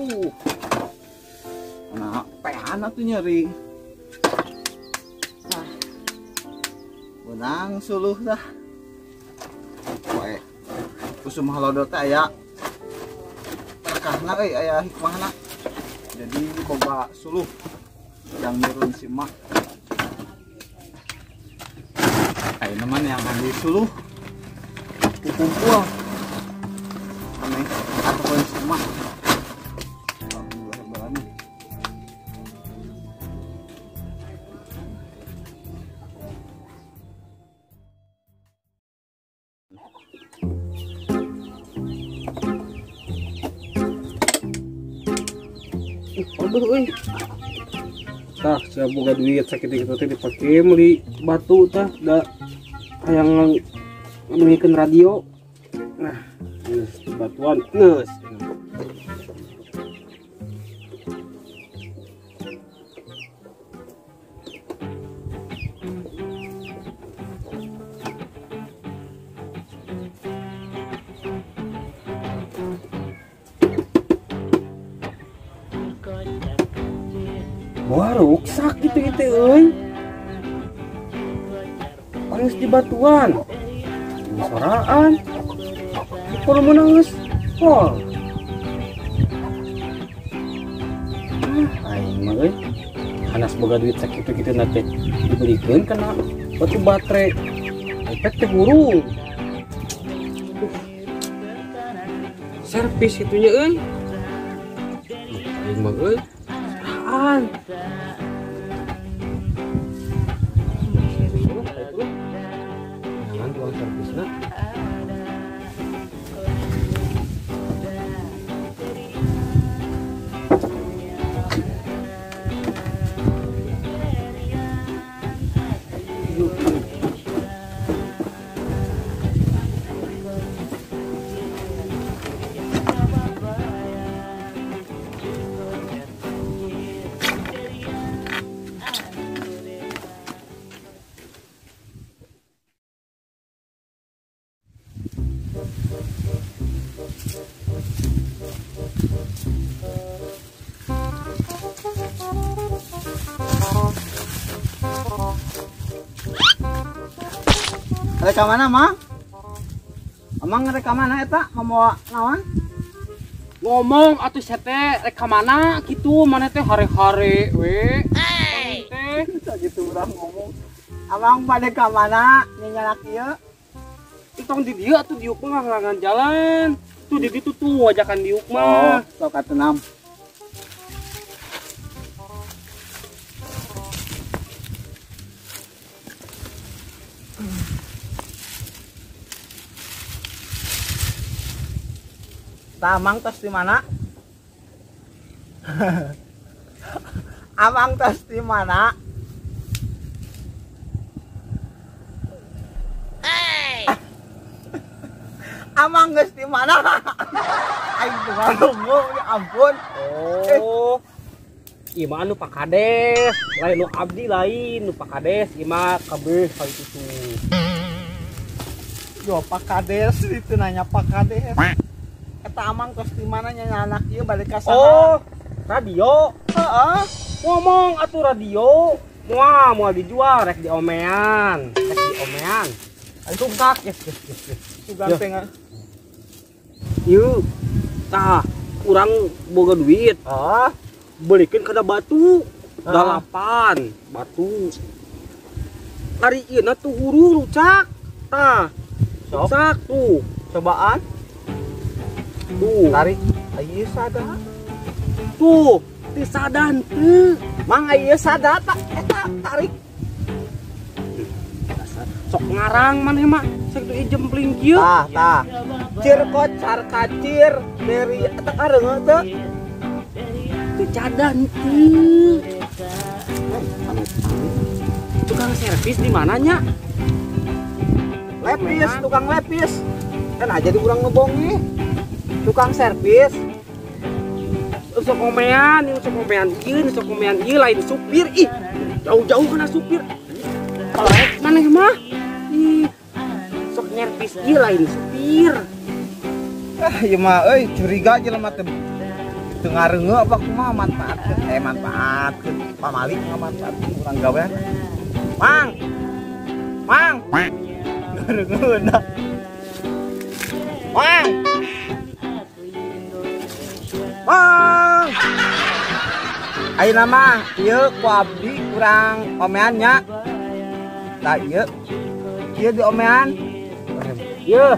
Aduh. Nah, pean atuh nyeri. Nah. Benang suluh dah. Poe. Usum halodo teh aya berkahna euy, aya hikmahna. Jadi boga suluh yang nurun si emak. Ayeuna mah yang ambil suluh kukumpul. Aneh ataupun si emak. Aduh euy. Tah, saya boga duit sakitu-kitu teh dipake meuli batu tah da hayang ngeulikeun radio. Nah, geus batuan geus. Wah, ruksak gitu-gitu euy. Geus di batuan. Soraan. Kalau menang geus pol. Aing mah euy. Hanas boga duit sakitu-kitu na teh dibelikeun kana batu baterai. Efek teh hurung. Servis itunya euy. Aing mah euy. Soraan. Jangan tuang servisna. Rek ka mana, Mang? Amang rek ka mana eta? Ngomong naon? Ngomong atuh sia teh rek ka mana kitu, maneh teh hare-hare we. Teh sakitu urang ngomong. Amang bade ka mana nyalak ieu? Tong di dieu atuh diuk mah ngalangan jalan. Tuh di ditu tuh ajakan diuk mah. Oh, sok atuh nam. Amang tos di mana? Amang tos di mana? Hey. Amang geus di mana? Aing teu ngarungu, ya ampun. Oh. Ieu mah anu Pak Kades, lain nu abdi lain nu Pak Kades, ieu mah kabeh ka itu. Yo Pak Kades itu nanya Pak Kades. Eta amang tos di mana nya anak ieu balik ka sana. Oh, radio. Heeh. Ngomong atuh radio. Moal moal dijual rek diomean, rek diomean. Tungkak yes yes yes. Sugan teh. Ieu tah urang boga duit. Oh, belikeun kana batu. 8 batu. Ari ieu na tuh hurung rucak. Tah. Rucak tuh. Cobaan. Tuh, tarik ieu sada. Tuh, teu sadan teu. Mang ieu sada tak eta tarik. Sok ngarang maneh mah, sakitu ieu jempling kieu. Tah, tah. Cir kocar kacir dari eta kareungeut teu. Teu cadan teu. Tukang servis di mana nya? Lepis, tukang lepis. Kan aja di urang ngebongi. Tukang servis. Sok omean, ieu sok omean ieu, sok omean ieu lain supir ih. Jauh-jauh kana supir. Pelek maneh mah. Ih. Sok nyervis ieu lain supir. Ah, ieu mah euy curiga jelema teh. Teu ngareungeuk apa kumaha manfaatkeun manfaatkeun pamali ngamanfaatkeun urang gawean. Mang. Mang. Ngareungeuna. Mang. Mang. Ayeuna mah ieu ku abdi kurang omean nya. Tah ieu. Ieu diomean. Ieu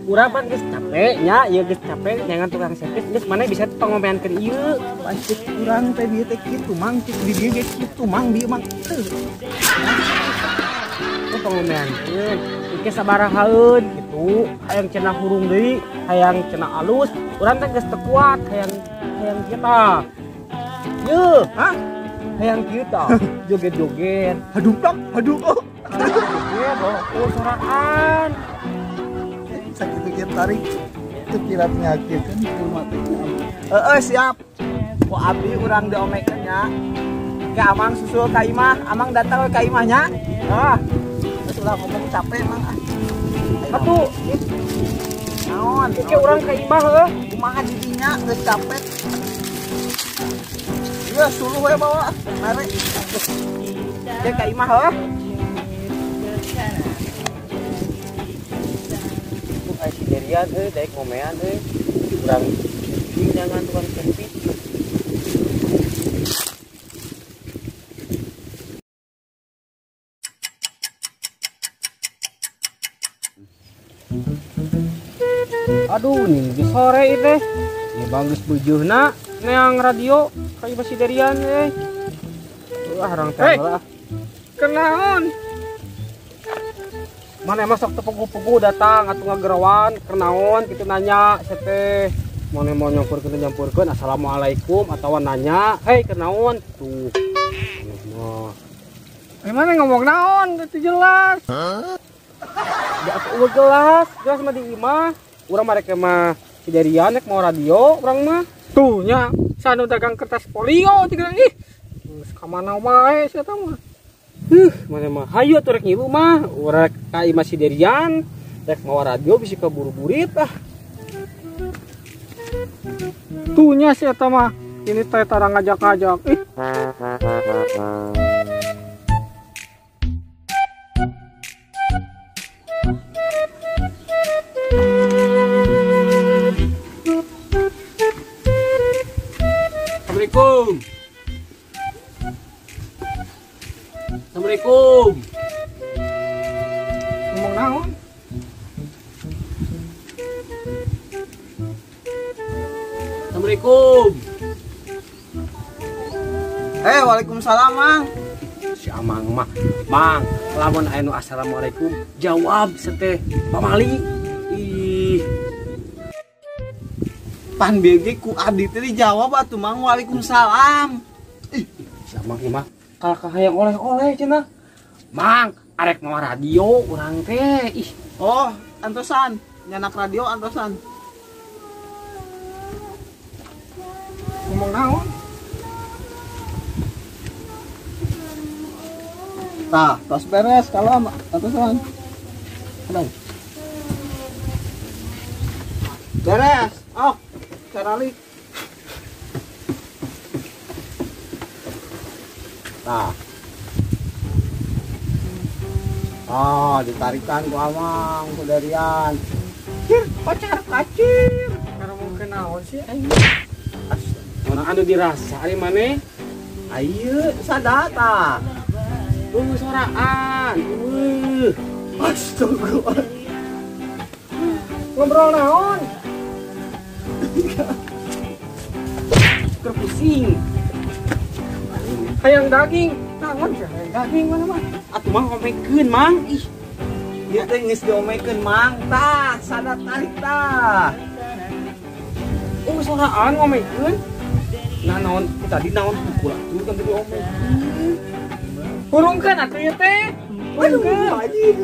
urang pan geus capek nya, ieu geus capek jangan tukang servis geus mana bisa pangomeankeun ieu. Pasti urang teh dieu teh kitu mang, cik di dieu ge kitu mang, dieu mang teu. Oh pangomeankeun. Engke sabarahaeun kitu, hayang cenah hurung deui, hayang cenah alus, urang teh geus teu kuat hayang hayang kieu tah. Yeuh, hah? Hayang kieu tah, joget-joget. Aduh plak, aduh. Oh. Joget, oh soraan. Sakitu kieu tarik teu kira penyakit kan teu mati. Heeh, siap. Ku abdi urang diomekeun nya. Ke amang susul ka imah, amang datang we ka imah nya. Ah. Geus ulah ngomong capek mang ah. Atuh, naon? Ke urang ka imah heuh. Kumaha di dinya geus capek. Iya, suluh we bawa mere. Ke ka imah heuh. Tuh ai si Derian euy daek ngomean euy. Urang jangan tukang servis. Aduh, ini sore itu. Ya bagus beujeuna neang radio ka imah si Derian euy. Wah, orang teh lah. Kenaon? Mana emang sok tepugu-pugu datang atuh ngagerawan, kenaon kitu nanya teh. Mana mau nyampurkeun nyampurkeun assalamualaikum atawa nanya, "Hei, kenaon?" Tuh. Mah. Mana ngomong naon teu jelas. Hah? Ya atuh jelas, jelas mah di imah. Urang mah rek mah si Derian rek mau radio urang mah. Tuh nya, sanu dagang kertas polio tiga ih. Geus ka mana wae sia mah. Mana mah hayu atuh rek ngilu mah, urang ka imah si Derian rek mawa radio bisi kaburu-burit ah. Tuh nya si eta mah, ini teh tara ngajak-ngajak. Ih. Assalamualaikum. Assalamualaikum. Ngomong naon? Assalamualaikum. Waalaikumsalam, Mang. Si Amang mah, Mang, lamun aya nu assalamualaikum jawab seteh pamali. Ih. Pan BG ku abdi teh dijawab atuh Mang, waalaikumsalam. Ih, si Amang ieu mah kalah hayang oleh-oleh cenah. Mang, arek mawa radio urang teh. Ih. Oh, antosan, nyanak radio antosan. Ngomong naon? Tah, tos beres kalau antosan. Aduh. Beres. Oh, caralik. Tah. Oh, ditarikan ku Amang, ku Derian. Cir, pacar kacir. Karena mungkin naon sih aing. Mana anu dirasa ari maneh? Ayeuna sadata. Soraan. Astaga. Ngobrol naon? Terpusing. Hayang daging. Naon sih hayang daging mana mah? Atuh mah ngomekeun, Mang. Ih. Ieu teh geus diomekeun, Mang. Tah, sada tarik tah. Oh, soraan ngomekeun. Nah, naon tadi naon pukul atuh kan tadi omekeun. Hurungkeun atuh ieu teh. Hurungkeun.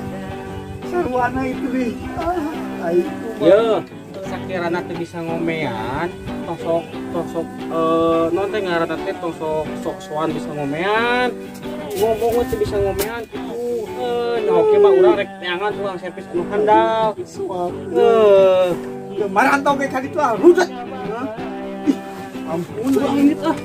Sarwana itu deh. Ah, itu. Ye, sakirana teu bisa ngomean, tong sok non teh ngaranna teh tong sok sok-sokan bisa ngomean. Ngomong teh bisa ngomean kitu. Nah oke mah urang rek neangan tukang servis anu handal. Marantau ge ka ditu ah, rudet. Ih, Ampun. Udah ini ah.